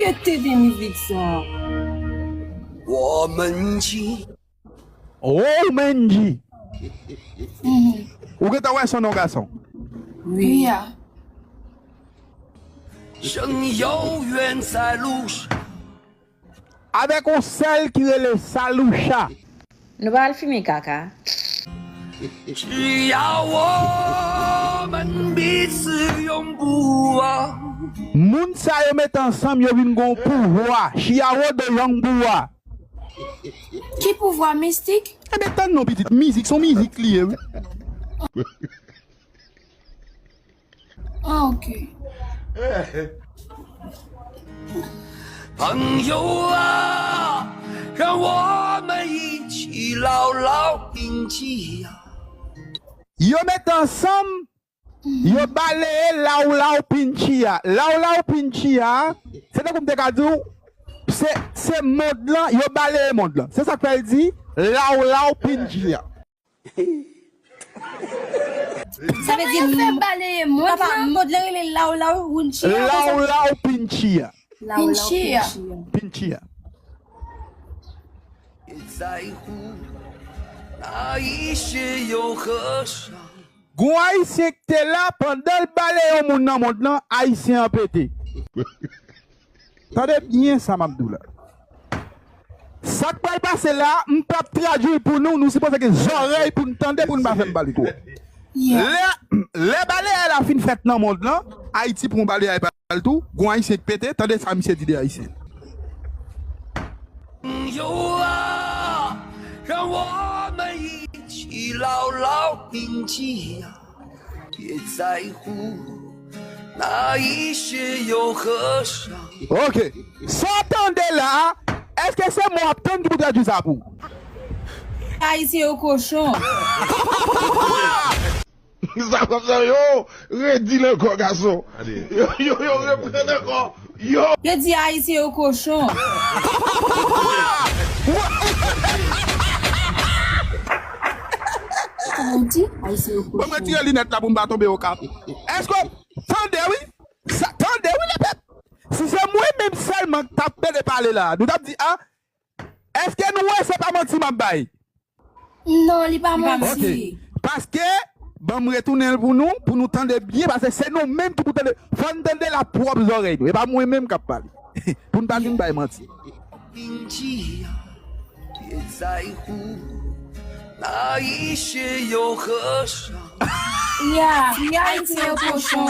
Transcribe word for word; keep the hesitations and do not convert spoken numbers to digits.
Tete de mizik sa. 我们一起 哦，Mendy. Ou gentan wè son non gason? Wi. Ya. 正有缘在路上。 Avèk yon sèl ki rele Saloucha. Nou pa al fimen kaka. 只要我们彼此永不忘。 Moun sa yo met ansanm, yo vin gon pouvwa. Chiyawo de Yangpouwa. Ki pouvwa mistik? Ebyen, tann non, pitit. Mizik, se yon mizik li ye, wi. Ah, ok. 朋友啊，让我们一起牢牢铭记呀。 Yo met ansanm, yo baleye Lawlaw Pinchi a. Lawlaw Pinchi a, se tankou m te ka di w, se, se mond lan, yo baleye mond lan. Se sa k fè l di Lawlaw Pinchi a. Sa vle di Yo fè baleye mond papa, lan. Mond lan rele Lawlaw Wunchi a. Lawlaw Pinchi a. Pinchi a. Pinchi a. 别在乎那一些又何妨。 Gon Ayisyen k te la pandan l baleye yon moun nan mond lan, Ayisyen an pete. Tande byen sa m ap di w la. Sa k pral pase la, m p ap tradui l pou nou, nou sipoze gen zòrèy pou n tande, pou n pa fè m pale twòp. Lè, lè baleyay la fin fèt nan mond lan, Ayiti pran baleyay pa l tou, gon Ayisyen k pete, tande sa misye di de Ayisyen. 朋友啊，让我们一起牢牢铭记呀，别在乎那一些又何妨。 Ok. Sa w tande la a, èske se mwen w ap tann ki pou tradui sa pou ou? Ayisyen yo kochon. Sa konsa yo redi l ankò gason. Yo yo yo reprann ankò. Yo. Yo di Ayisyen yo kochon. Ou di Ayisyen yo Mwen mwen kochon. Tire linèt la pou m pa tonbe o kap. Èske tande wi? Sa tande wi lepèp. Si se mwen menm sèlman k t ap pede pale la, nou t ap di a, èske nou wè se pa manti m ap bay? Non, li pa Ok. manti. Paske, ban m retounen l pou nou, pou nou tande byen, paske se nou menm ki pou tande. Fò n tande l ak pwòp zòrèy nou. E pa mwen menm k ap pale. Pou n pa vin bay manti. 铭记呀，别在乎那一些又何妨。 Ya, Ayisyen yo kochon.